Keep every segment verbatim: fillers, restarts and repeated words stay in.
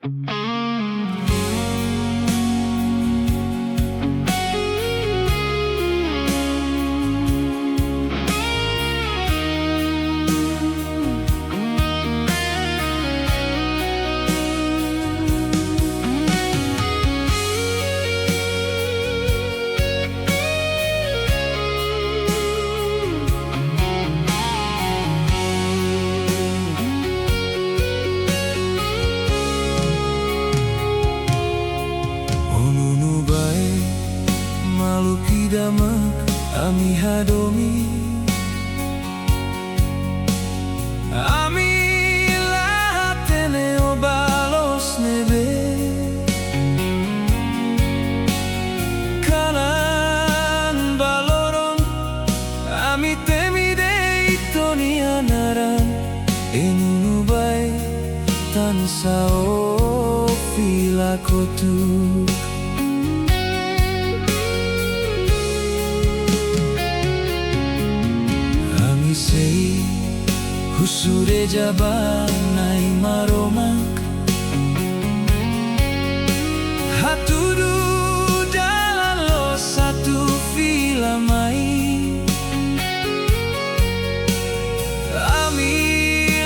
Ó Nunu-bae, maluk ida mak ami hadomi. Ami la hatene ó bá loos ne'ebé. Kalan ba loron, ami temi de'it ó-nia naran. Ei Nunu-bae, tansá ó fila kotuk. Ami sei husu reza ba Na'i Maromak, hatudu dalan loos atu fila mai. Ami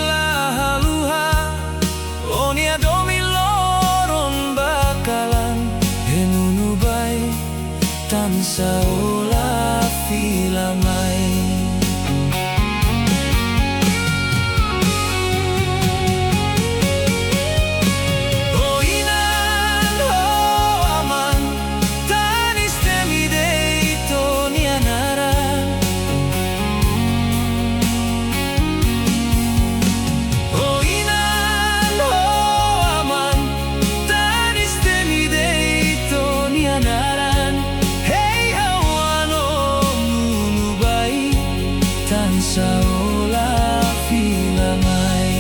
la haluha ó-nia domin loron ba kalan. Ei Nunu-bae, tansá ó la fila mai. Ó inan, ó aman, tanis temi de'it ó-nia naran. Ó inan, ó aman, tanis temi de'it ó-nia naran. Ei ha'u-oan, ó Nunu-bae, tansá ó la fila mai.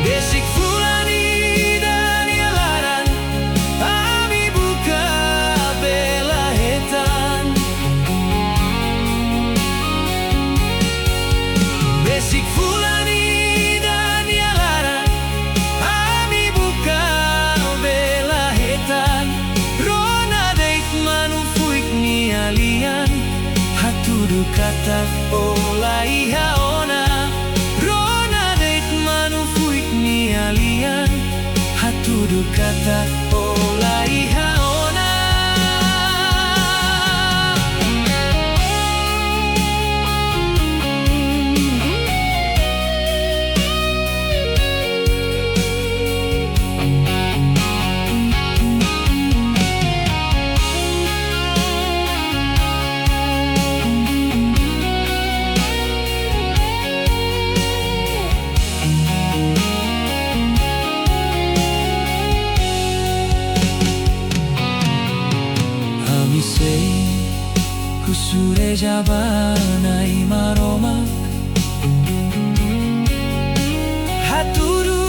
Besik fulan ida nia laran, ami buka bee la hetan. Besik fulan ida nia laran, ami buka bee la hetan. Rona de'it manu fuik nia lian, hatudu katak ó la iha ona. Rona de'it manu fuik nia lian, hatudu katak ó la iha ona. Ami sei husu reza ba Na'i Maromak, hatudu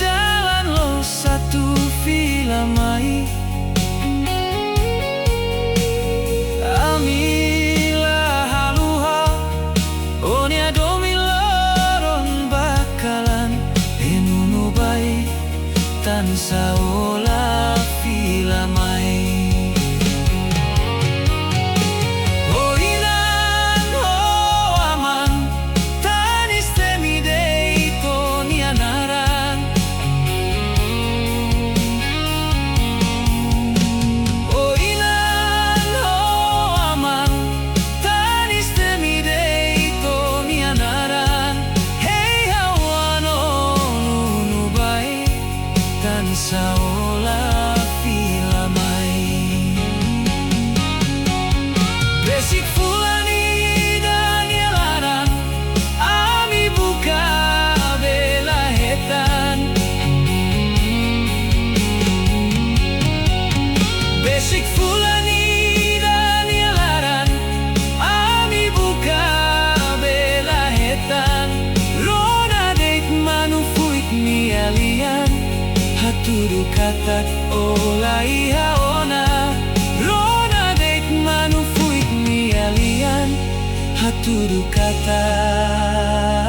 dalan loos atu fila mai. Ami la haluha ó-nia domin loron ba kalan. Ei Nunu-bae, tansá ó la fila mai. Ó inan, ó aman, tanis temi de'it ó-nia naran. Ó inan, ó aman, tanis temi de'it ó-nia naran. Ei ha'u-oan, ó Nunu-bae, tansá ó la fila mai. Besik fulan ida nia laran, ami buka bee la hetan. Besik fulan ida nia laran, ami buka bee la hetan. Rona de'it manu fuik nia lian, hatudu katak ó la iha ona. Rona de'it manu fuik nia lian, hatudu katak